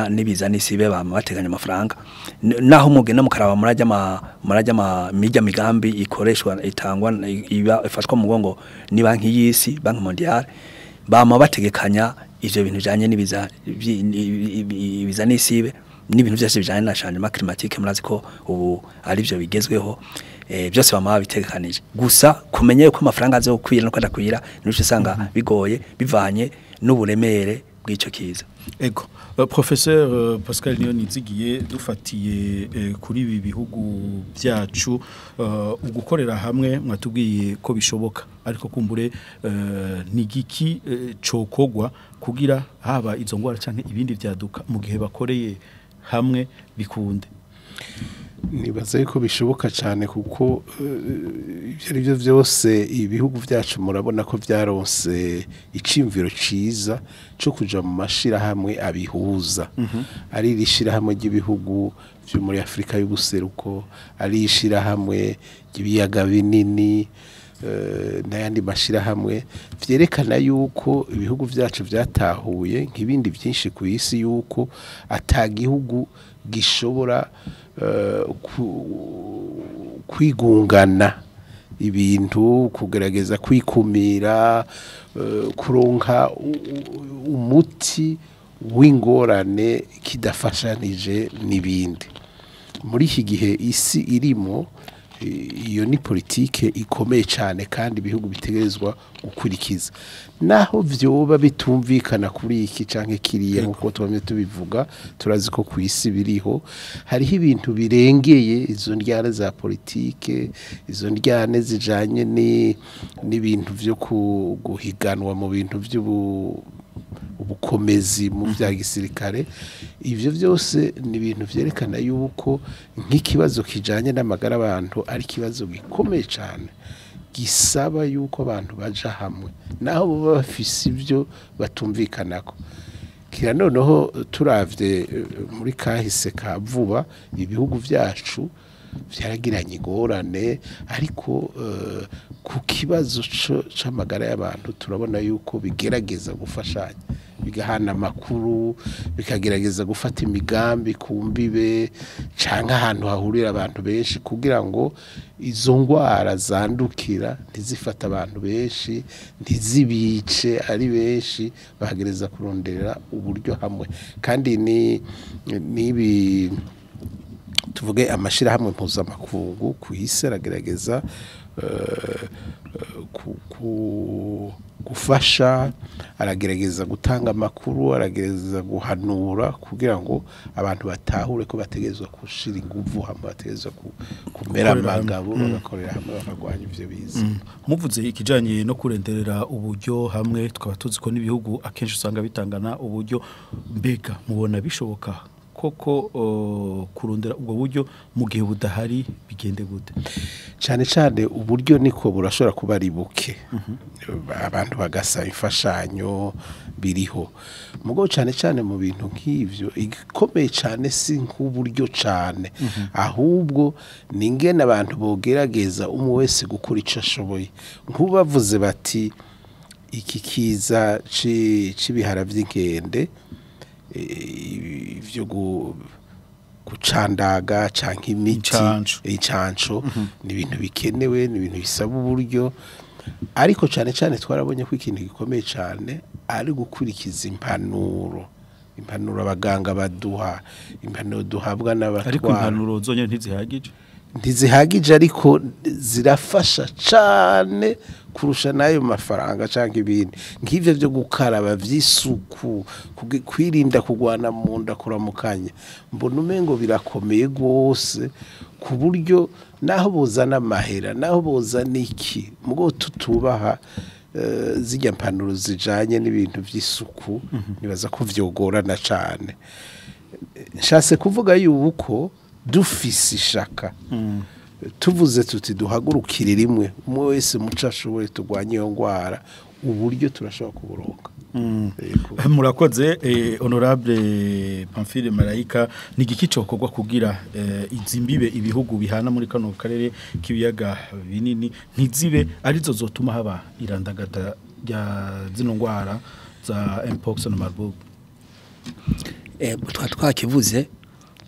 C: n'ibiza n'isibe bama batekanye amafaranga. Naho mugenda mukaraba murajya ma mirya migambi ikoreshwa itangwa iba ifatwa mu mugongo ni banki y'isi, Banki Mondiale, bama bategekanya ivyo bintu bijanye n'ibiza ibiza n'isibe n'ibintu byose bijanye na changement climatique, murazi ko ubu ari byo bigezweho, byose bama bitegekanije. Gusa kumenya yuko amafaranga azokwira no kwadakwira nico usanga bigoye bivanye n'uburemere bw'ico kiza.
B: Ego Professeur Pascal Niyonizigiye, dufatiye kuri ibi bihugu byacu, ugukorera hamwe mwatubwiye ko bishoboka, ariko kumbure ni giki cokogwa kugira haba izo ngwara canke ibindi vyaduka mu gihe bakoreye hamwe bikunde?
D: Nibaza yuko bishoboka cyane, kuko ibyo ari byo byose ibihugu byacu murabona ko byaronse icimviro ciza cyo kuja mu mashirahamwe abihuza, ari irishirahamwe ry'ibihugu byo muri Afrika y'ubuseruko, ari ishirahamwe ry'ibiyaga binini, n'ayandi mashirahamwe, vyerekana yuko ibihugu byacu vyatahuye nk'ibindi byinshi ku isi yuko atagihugu gishobora kwigungana ibintu, kugerageza kwikumira, kuronka umuti w'ingorane kidafashanije n'ibindi. Muri iki gihe isi irimo, iyo ni politike ikomeye cyane kandi ibihugu bitegerezwa gukurikiza, naho vyoba bitumvikana kuri iki canke kiriya. Nkuko twamye tubivuga, turazi ko ku isi biriho, hariho ibintu birengeye izo ndyane za politike, izo ndyane zijanye n'ibintu vyo guhiganwa mu bintu vy'ubu ubukomezi mu bya gisirikare. Ivyo byose ni ibintu vyerekana yuko nk'ikibazo kijanye n'amagara abantu ari ikibazo gikomeye cyane, gisaba yuko abantu baja hamwe naho baba bafise ivyo batumvikanako. Kira noneho turavye muri kahise ka vuba, ibihugu vyacu vyaragiranye ingorane, ariko ku kibazo c'amagara y'abantu turabona yuko bigerageza gufashanya, bigahana amakuru, bikagerageza gufata imigambi ku mbibe canke ahantu hahurira abantu benshi, kugira ngo izo ngwara zandukira ntizifate abantu benshi, ntizibice ari benshi. Bagereza kurondera uburyo hamwe, kandi ni nibi tuvuge amashirahamwe mpuzamakungu ku isi aragerageza gufasha, aragerageza gutanga amakuru, aragerageza guhanura kugira ngo abantu batahure ko bategerezwa gushira inguvu hamwe, bategerezwa kumera amagabo, bagakorera hamwe, bakarwanya ivyo biza.
B: Muvuze ikijanye no kurenderera uburyo hamwe, tukaba tuzi ko n'ibihugu akenshi usanga bitangana uburyo. Mbega mubona bishoboka koko kurondera ubwo buryo mu gihe budahari, bigende gute?
D: Cyane cyane uburyo niko burashobora kuba ari buke, abantu bagasaba imfashanyo, biriho. Mugo cyane cyane mu bintu nk'ivyo, igikomeye cyane si nk'uburyo cyane, ahubwo ni ingene abantu bogerageza umwe wese gukora ico ashoboye. Nk'ubavuze bati iki kiza c'ibihara vy'inkende, ivyo gucandaga canke imiti, incanco, ni ibintu bikenewe, ni ibintu bisaba uburyo. Ariko cyane cyane twarabonye ko ikintu gikomeye cyane ari gukurikiza impanuro abaganga baduha, impanuro duhabwa n'abatwara.
B: Ariko impanuro zonyene ntizihagije.
D: Ntizihagije, ariko zirafasha cyane kurusha n'ayo mafaranga cyangwa ibindi nk'ivyo byo gukaraba, vy'isuku, kwirinda kugwana mu nda, kuramukanya. Mbona umengo birakomeye rwose, ku buryo naho bozana amahera, naho bozana iki, mugo tutubaha zijya mpanuro zijanye n'ibintu vy'isuku, nibaza ko vyogorana cane. Nshatse kuvuga yuko dufise ishaka, tuvuze tuti duhagurukire rimwe, umwe wese muco ashoboye, turwanye iyo ngwara, uburyo turashobora kuburonka.
B: Murakoze. Honorable Pamphile Marayika, ni igiki cokorwa kugira izi mbibe ibihugu bihana muri kano karere k'ibiyaga binini ntizibe arizo zotuma haba irandagata rya zino ngwara za mpox na Marburg?
C: Twakivuze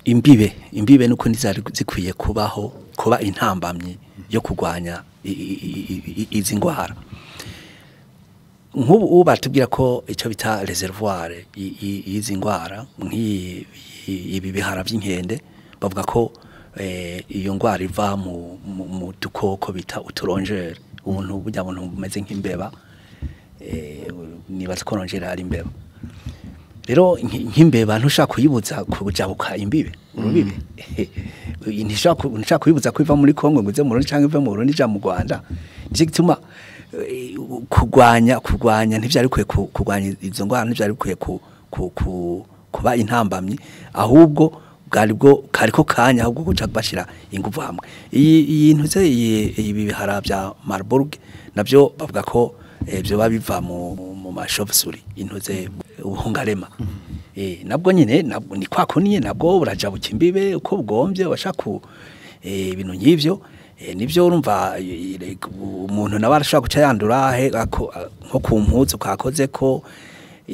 C: imbibe nuko ntizari zikwiye kubaho, kuba intambamyi yo kurwanya izi ngwara. Nk'ubu ubu batubwira ko icyo bita réservoir y'izi ngwara, nk'ibi bihara by'inkende, bavuga ko iyo ngwara iva mu dukoko bita utu rongeurs, ubuntu burya buntu bumeze nk'imbeba. Nibaza ko rongeur ari imbeba. Rero nk'imbeba ntushaka kuyibuza kujabuka imbibe, urubibe, ntushaka kuyibuza ko iva muri Kongo ngo ize mu Burundi, canke ive mu Burundi ija mu Rwanda. Nicyo gituma kurwanya ntivyari bikwiye, kurwanya izo ngwara ntivyari bikwiye kuba intambamyi, ahubwo bwari bwo kariko kanya ahubwo guca bashira inguvu hamwe. Iyi ntuze, ibi bihara bya Marburg navyo bavuga ko byo biva mu ma chauve-souris, intuze ubuhungarema. Nabwo nyine, nabwo ni kwa kuniye, nabwo burajabuka imbibe uko bugombye, bashaka ibintu nk'ivyo. Nivyo urumva umuntu nawe arashobora guca yandura nko ku mpuzu kakoze ko.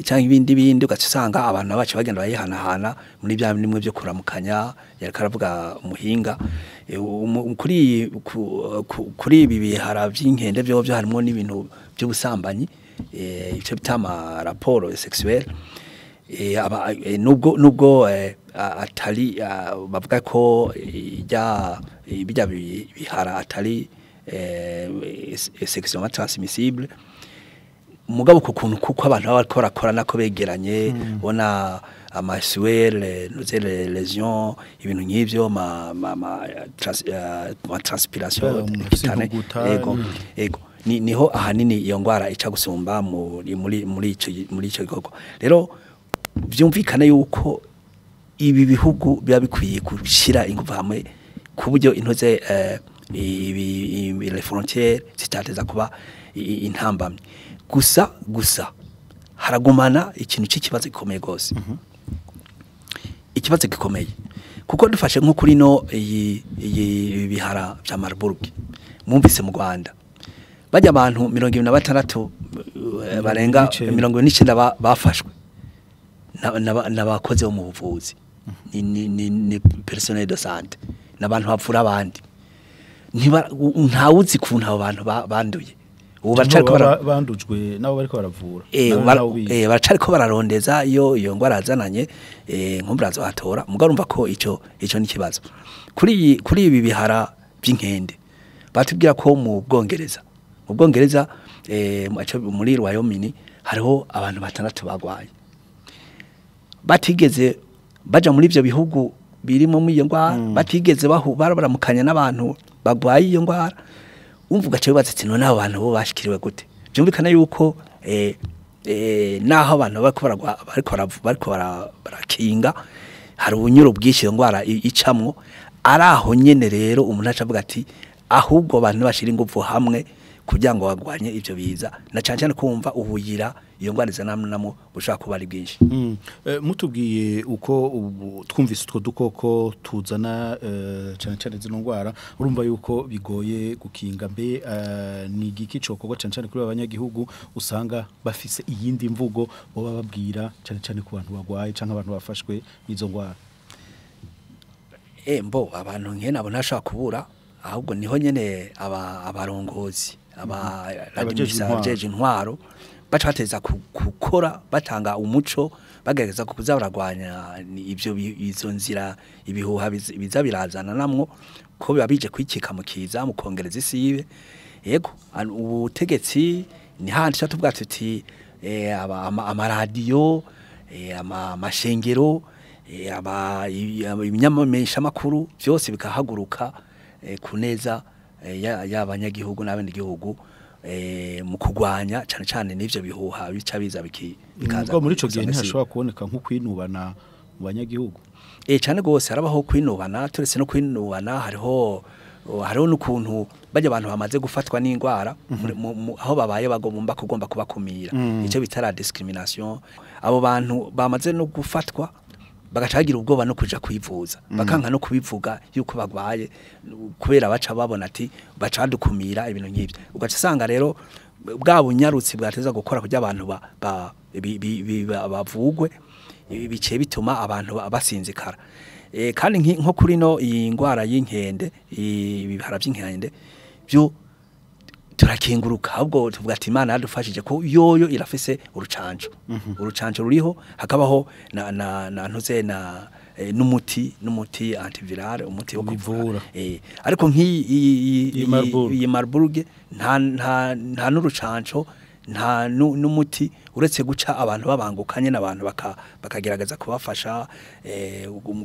C: cyangwa ibindi bindi, ugaca usanga abantu bacu bagenda bayihanahana muri bya bimwe byo kuramukanya. Yariko aravuga umuhinga kuri ibi bihara by'inkende byo harimo n'ibintu by'ubusambanyi, icyo bita ama rapport sexuel. Nubwo atari bavuga ko ijya bijya bihara atari sexuellement transmissible, mugabo ku kuntu kuko abantu baba bariko barakora nako begeranye, ubona amasuelle nuze lésion, ibintu nk'ivyo, ma transpiration
B: kitane,
C: yego niho ahanini iyo ngwara ica gusumba muri ico gikorwa. Rero byumvikane yuko ibi bihugu biba bikwiye gushira ingufu hamwe ku buryo intoze ibi les frontières zitateza kuba intambamye. Gusa haragumana ikintu cy'ikibazo gikomeye gose. Ikibazo gikomeye kuko dufashe nko kuri no iyi bihara bya Marburg mwumvise mu Rwanda bajya abantu 26 barenga 49 bafashwe n'abakoze bo mu buvuzi, ni personnel de santé, n'abantu bavura abandi. Ntawuzi kuntu abo bantu banduye. Ubu baracari
B: bandujwe nabo bariko baravura,
C: baracari ko bararondeza iyo ngwara azananye, nkumburazo hatora. Mugabo urumva ko ico ni kibazo. Kuri ibi bihara by'inkende batubwira ko mu Bwongereza muri Wyoming hariho abantu 6 bagwaye batigeze baja muri ivyo bihugu birimo mu iyo ngwara, batigeze baramukanya n'abantu bagwaye iyo ngwara. Umva ugaca wibaza ati none abo bantu bo bashikiriwe gute? Byumvikana yuko naho abantu bariko barakinga hari ubunyuro bwinshi iyo ngwara icamwo. Ari aho nyene rero umuntu aca avuga ati ahubwo abantu bashira ingufu hamwe kugira ngo bagwanye ivyo biza, na cyane cyane kumva ubuyira iyo ngwara izanamwo bushaka kuba ari bwinshi.
B: Mutubwiye uko twumvise utwo dukoko tuzana cyane cyane zino ngwara, urumva yuko bigoye gukinga. Mbe ni igiki cokorwa cyane cyane kuri abanyagihugu usanga bafise iyindi mvugo boba babwira cyane cyane ku bantu bagwaye canke abantu bafashwe n'izo ngwara?
C: Mbo abantu nkene abo ntashaka kubura, ahubwo niho nyene abarongozi abajeje intwaro baca bateza gukora batanga umuco, bagerageza kuza baragwanya ivyo izo nzira ibihuha biza birazana namwo ko biba bije kwikika mu kiza mu kongereza isibe. Yego ubutegetsi ni handi tuvuga tuti amaradiyo, amashengero, ibinyamesha makuru byose bikahaguruka kuneza y'abanyagihugu n'abenegihugu mu kugwanya cyane cyane n'ivyo bihuha bica biza bikaza.
B: Muri ico gihe ntihashobora kuboneka nko kwinubana mu banyagihugu?
C: Cyane gose harabaho kwinubana. Turetse no kwinubana hariho n'ukuntu bajya abantu bamaze gufatwa n'indwara aho babaye bagomba kugomba kubakumira, icyo bita la discrimination. Abo bantu bamaze no gufatwa bagacagira ubwoba no kuja kwivuza, bakanka no kubivuga yuko bagwaye kubera baca babona ati baca badukumira ibintu nk'ibyo. Ugaca usanga rero bwa bunyarutsi bwateza gukora kugira abantu bavugwe bice bituma abantu basinzikara. Kandi nko kuri no iyi ngwara y'inkende, ibihara by'inkende byo turakenguruka, ahubwo tuvuga ati Imana yadufashije ko yoyo irafise urucanco. Urucanco ruriho, hakabaho na ntuze na n'umuti antiviral, umuti wo kuvura. Ariko nk'iyi Marburg nta n'urucanco, nta n'umuti, uretse guca abantu babangukanye n'abantu bakagerageza kubafasha,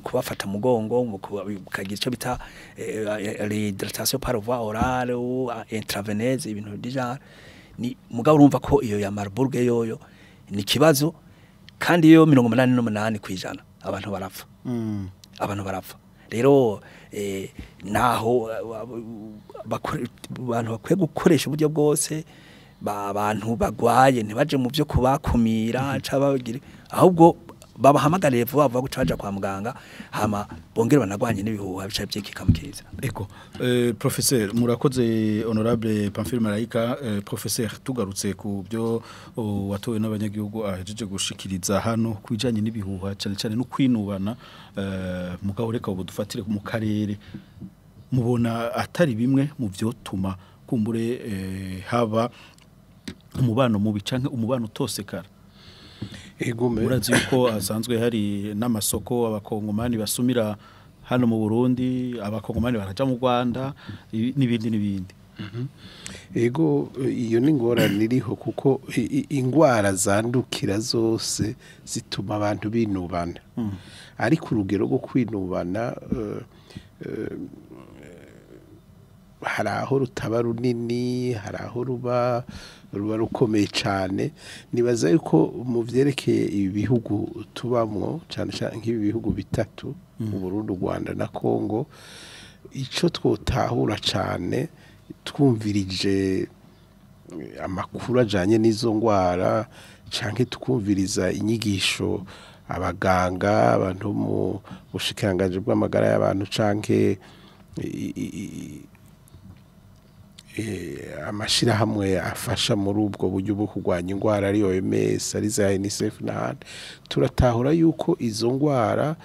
C: kubafata mugongo, bakagira ico bita l'hydratation par voie orale ou intraveineuse, ibintu déjà ni mugabo urumva ko iyo ya Marburg yoyo ni kibazo, kandi iyo 88% abantu barapfa. Abantu barapfa. Rero naho abantu bakwiye gukoresha uburyo bwose abantu bagwaye ntibaje mu byo kubakumira cabagire, ahubwo Babahamagarire vuba vuba guca baja kwa muganga, hama bongere banagwanye n'ibihuha bica byikikamukiza.
B: Ego, professeur, murakoze honorable Pamphile Marayika. Professeur, tugarutse ku byo watowe n'abanyagihugu ahejeje gushikiriza hano kwijanye n'ibihuha cyane cyane no kwinubana, mugabo reka ubu dufatire mu karere, mubona atari bimwe mu vyotuma kumbure haba umubano mubi canke umubano utosekara?
D: Ego,
B: murazi yuko asanzwe hari n'amasoko abakongomani basumira hano mu Burundi, abakongomani baraja mu Rwanda, n'ibindi n'ibindi.
D: Ego, iyo ni ingorane iriho, kuko ingwara zandukira zose zituma abantu binubana. Ariko urugero rwo kwinubana hari aho rutaba runini, hari aho ruba rukomeye cyane. Nibaza yuko mu vyerekeye ibi bihugu tubamwo, cyane cyane nk'ibi bihugu bitatu, u Burundi, u Rwanda na Kongo, ico twotahura cyane twumvirije amakuru ajanye n'izo ngwara, canke tukumviriza inyigisho abaganga, abantu mu bushikiranganji bw'amagara y'abantu, canke amashirahamwe afasha muri ubwo buryo bwo kurwanya ingwara, ari OMS, ari za UNICEF n'ahandi, turatahura yuko izo ngwara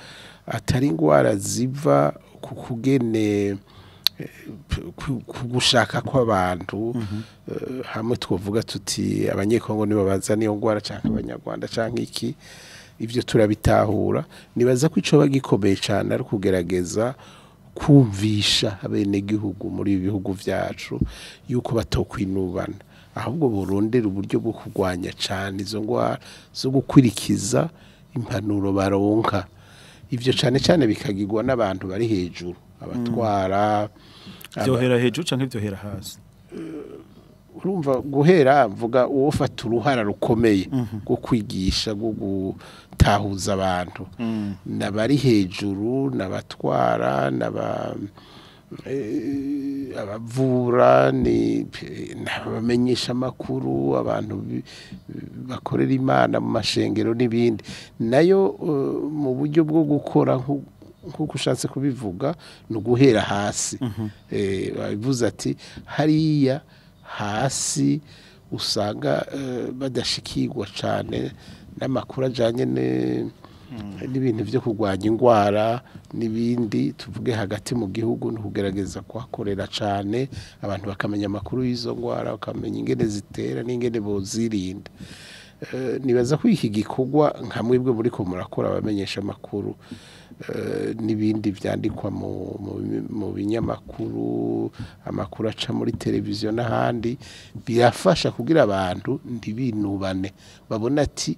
D: atari ingwara ziva ku kugene ku gushaka kw'abantu. Hamwe twovuga tuti abanyekongo nibo bazana iyo ngwara, canke abanyarwanda canke iki, ivyo turabitahura. Nibaza ko ico bagikomeye cane ari kugerageza kumvisha abenegihugu muri ibi bihugu vyacu yuko batokwinubana, ahubwo borondera uburyo bwo kurwanya cane izo ngwara, zo gukwirikiza impanuro baronka. Ivyo cane cane bikagirwa n'abantu bari hejuru, abatwara.
B: Vyohera hejuru canke vyohera hasi?
D: Urumva, guhera mvuga uwo fata uruhara rukomeye rwo kwigisha, rwo gutahuza abantu, n'abari hejuru, n'abatwara, n'aba abavura, ni n'abamenyesha amakuru, abantu bakorera Imana mu mashengero n'ibindi. Nayo mu buryo bwo gukora nk'uko ushatse kubivuga, ni uguhera hasi. Babivuze ati hariya hasi usanga badashikirwa cyane n'amakuru ajanye n'ibintu byo kurwanya ingwara n'ibindi. Tuvuge hagati mu gihugu, no kugerageza kuhakorera cyane, abantu bakamenya amakuru y'izo ngwara, bakamenya ingene zitera n'ingene bozirinda. Nibaza ko iki gikorwa nka mwebwe muriko murakora, abamenyesha amakuru, n'ibindi vyandikwa mu binyamakuru, amakuru aca muri televiziyo n'ahandi, birafasha kugira abantu ntibinubane, babona ati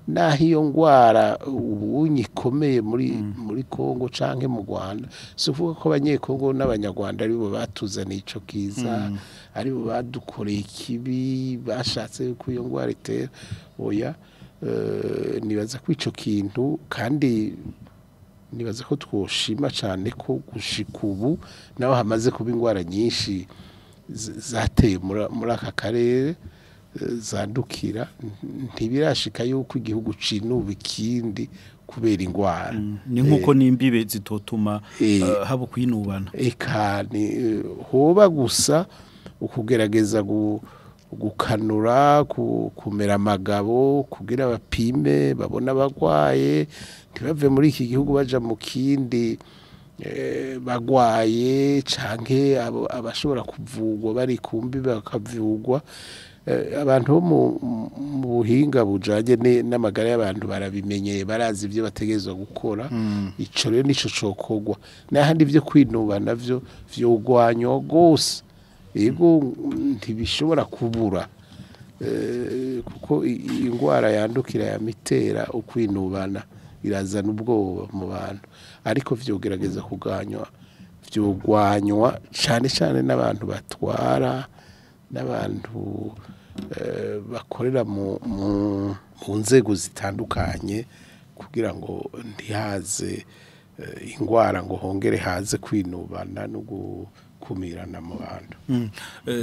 D: naho iyo ngwara ubunyi ikomeye muri Kongo canke mu Rwanda, si ukuvuga ko abanyekongo n'abanyarwanda aribo batuzaniye ico kiza, aribo badukoreye ikibi, bashatse ko iyo ngwara itera. Oya, nibaza ko ico kintu, kandi nibaza ko twoshima cyane ko gushika ubu naho hamaze kuba ingwara nyinshi zateye muri aka karere zandukira, ntibirashika yuko igihugu cinuba ikindi kubera ingwara.
B: Ni nkuko n'imbibe zitotuma haba kwinubana.
D: Eka, ni hoba gusa ukugerageza gukanura, kumera amagabo, kugira bapime babona abagwaye, ntibave muri iki gihugu baja mu kindi bagwaye, canke abashobora kuvugwa bari kumbi bakavugwa. Abantu bo mu buhinga bujanye n'amagara y'abantu barabimenyeye, barazi ibyo bategerezwa gukora. Ico rero nico cokogwa. N'ahandi ivyo kwinuba navyo vyogwanywa gose. Ego, ntibishobora kubura, kuko ingwara yandukira yamitera ukwinubana, irazana ubwoba mu bantu, ariko vyogerageza kuganywa, vyogwanywa cane cane n'abantu batwara, n'abantu bakorera mu nzego zitandukanye, kugira ngo ntihaze ingwara ngo hongere haze kwinubana no Gukumirana mu bantu.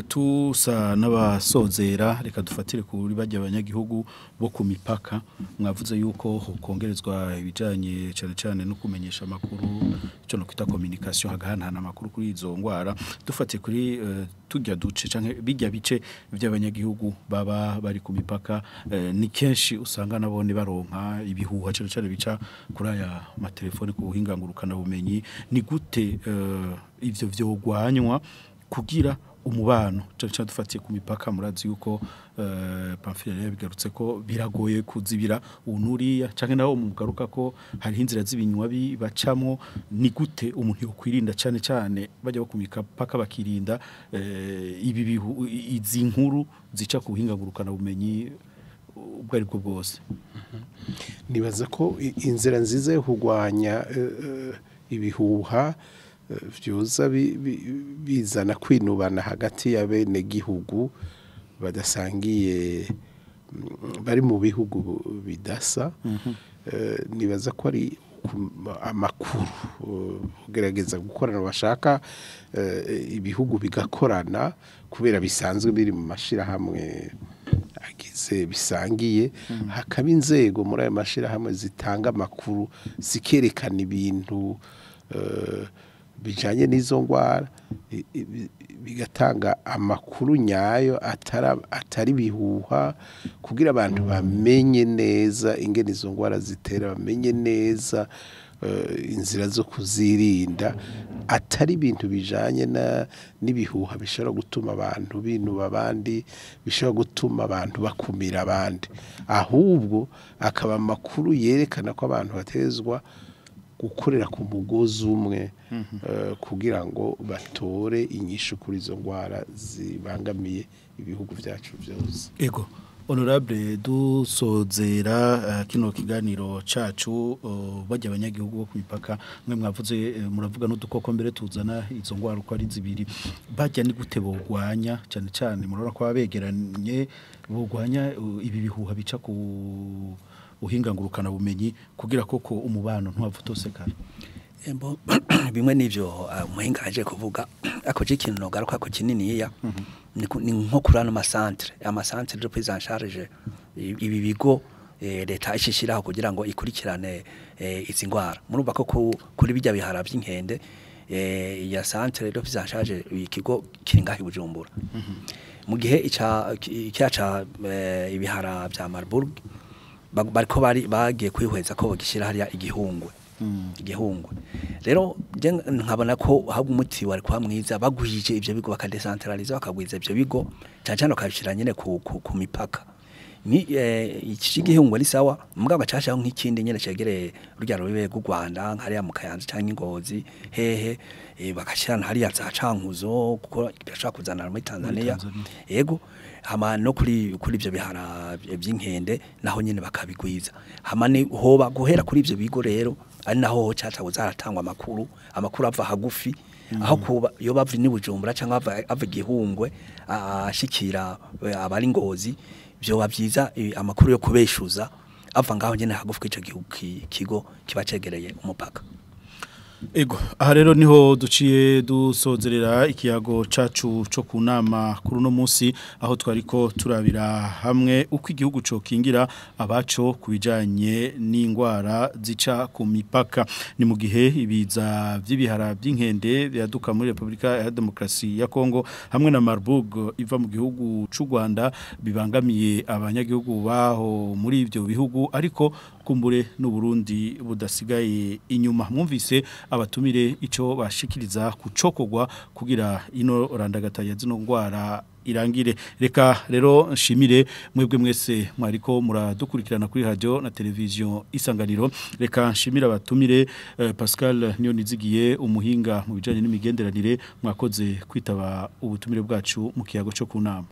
B: Tusa n'abasozera, reka dufatire kuri bajya abanyagihugu bo ku mipaka. Mwavuze yuko kongerezwa ibijanye cyane cyane no kumenyesha amakuru, icyo no kwita communication, hagahanahana amakuru kuri izo ngwara. Dufatiye kuri tujya duce canke bijya bice by'abanyagihugu baba bari ku mipaka, ni kenshi usanga nabone baronka ibihuha cyane cyane bica kuri aya matelefone, ku buhinga ngurukana bumenyi. Ni gute ivyo vyogwanywa kugira umubano, cyane cyane dufatiye ku mipaka? Murazi yuko Pamphile yabigarutse ko biragoye kuzibira unuriya canke naho mugaruka ko hari inzira z'ibinywa bacamwo. Ni gute umuntu yokwirinda, cyane cyane bajya ku mipaka, bakirinda ibi izi nkuru zica ku buhinga ngurukana bumenyi ubwo ari bwo bwose?
D: Nibaza ko inzira nziza yo kurwanya ibihuha vyoza bizana kwinubana hagati ya bene gihugu badasangiye, bari mu bihugu bidasa, nibaza ko ari amakuru, kugerageza gukorana bashaka, ibihugu bigakorana kubera bisanzwe biri mu mashirahamwe agize bisangiye, hakaba inzego muri ayo mashirahamwe zitanga amakuru, zikerekana ibintu bijanye n'izo ngwara, bigatanga amakuru nyayo atari bihuha, kugira abantu bamenye neza ingene izo ngwara zitera, bamenye neza inzira zo kuzirinda, atari ibintu bijanye n'ibihuha bishobora gutuma abantu binuba abandi, bishobora gutuma abantu bakumira abandi, ahubwo akaba amakuru yerekana ko abantu batezwa gukorera ku mugozi umwe, kugira ngo batore inyishu kuri izo ngwara zibangamiye ibihugu byacu byose.
B: Ego, honorable, dusozera kino kiganiro cacu, bajya abanyagihugu bo ku mipaka, mwe mwavuze, muravuga n'udukoko mbere tuzana izo ngwara uko ari zibiri, bajya ni gute bogwanya, cyane cyane murabona ko abegeranye, bogwanya ibi bihuha bica ku buhinga ngurukana bumenyi kugira koko umubano ntuhave utosekara?
C: Embo, bimwe n'ivyo umuhinga aje kuvuga, ako je ikintu nogaruka ko kininiya ni nko kuri ano amacentre de prise en charge, ibi bigo leta ishishiraho kugira ngo ikurikirane izi ngwara. Murumva ko kuri bijya bihara by'inkende, ya centre de prise en charge, ikigo kiri ngaho i Bujumbura, mu gihe ica icyaca ibihara bya Marburg bariko bari bagiye kwihweza ko bagishira hariya igihungwe. Rero je nkabona ko habwa umuti wari kwa mwiza bagwije ivyo bigo, bakadecentraliza, bakagwiza ivyo bigo, cyane cyane bakabishira nyene ku mipaka. Ni iki gihungwe ni sawa, mugabo bacashaho nk'ikindi nyene cegereye rurya rubibe rw'u Rwanda, hariya mu Kayanza canke Ingozi hehe, bagashirana hariya za Cankuzo, kuko birashobora kuzana muri Tanzania. Yego, hama no kuri ivyo bihara by'inkende naho nyene bakabigwiza. Hama ni hoba guhera kuri ivyo bigo rero, ari naho caca zaratangwa amakuru ava hagufi, aho kuba yo bava ni Bujumbura canke ava Gihungwe ashikira abari Ngozi, byoba byiza amakuru yo kubeshuza ava ngaho nyene hagufi ico kigo kiba cegereye umupaka.
B: Ego, aha rero niho duciye dusozerera ikiyago cacu co ku nama kuri uno munsi, aho twariko turabira hamwe uko igihugu cokingira abaco kubijanye n'ingwara zica ku mipaka. Ni mu gihe ibiza vy'ibihara by'inkende byaduka muri Republika ya Demokrasi ya Kongo hamwe na Marburg iva mu gihugu c'u Rwanda bibangamiye abanyagihugu baho muri ivyo bihugu, ariko kumbure n'u Burundi budasigaye inyuma. Mwumvise abatumire ico bashikiriza kucokogwa kugira ino randagata ya zino ngwara irangire. Reka rero nshimire mwebwe mwese mwariko muradukurikirana kuri radio na television Isanganiro. Reka nshimire abatumire, Pascal Niyonizigiye, umuhinga mu bijanye n'imigenderanire, mwakoze kwitaba ubutumire bwacu mu kiyago cyo kunama.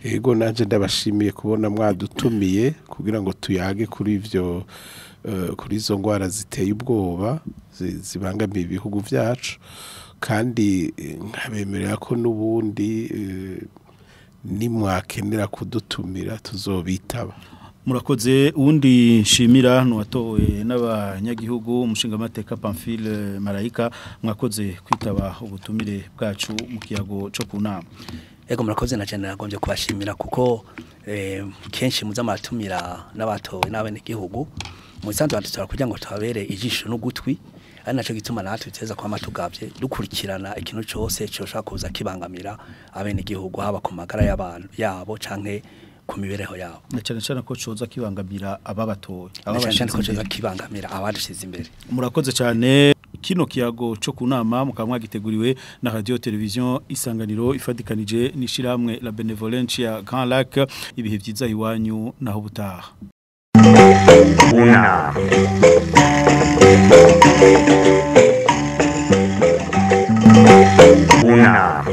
D: Ego, nanje ndabashimiye kubona mwadutumiye kugira ngo tuyage kuri ivyo, kuri izo ngwara ziteye ubwoba zibangamiye ibihugu vyacu, kandi nkabemerera ko n'ubundi nimwakenera kudutumira tuzobitaba.
B: Murakoze. Uwundi nshimira nuwatowe n'abanyagihugu, umushingamateka Pamphile Marayika, mwakoze kwitaba ubutumire bwacu mu kiyago cyo ku nama.
C: Ego, murakoze. Na cyane nagombye kubashimira kuko kenshi muza muratumira n'abatowe n'abenegihugu mu isanzwe badutora kugira ngo tubabere ijisho n'ugutwi, ari naco gituma natwe tuteza kwama tugavye dukurikirana ikintu cose coshobora kuza kibangamira abenegihugu, haba ku magara y'abantu yabo canke ku mibereho yabo.
B: Na cyane cyane ko coza kibangamira ababatoye,
C: na cyane cyane ko
B: ababashize
C: coza
B: imbere.
C: Kibangamira abadushize imbere.
B: Murakoze cyane. Kino kiyago cyo ku nama mukaba mwagiteguriwe na Radio Television Isanganiro ifatikanije n'ishirahamwe La Benevolencia Grand Lac. Ibihe byiza iwanyu, naho butaha.
A: Unama. Unama.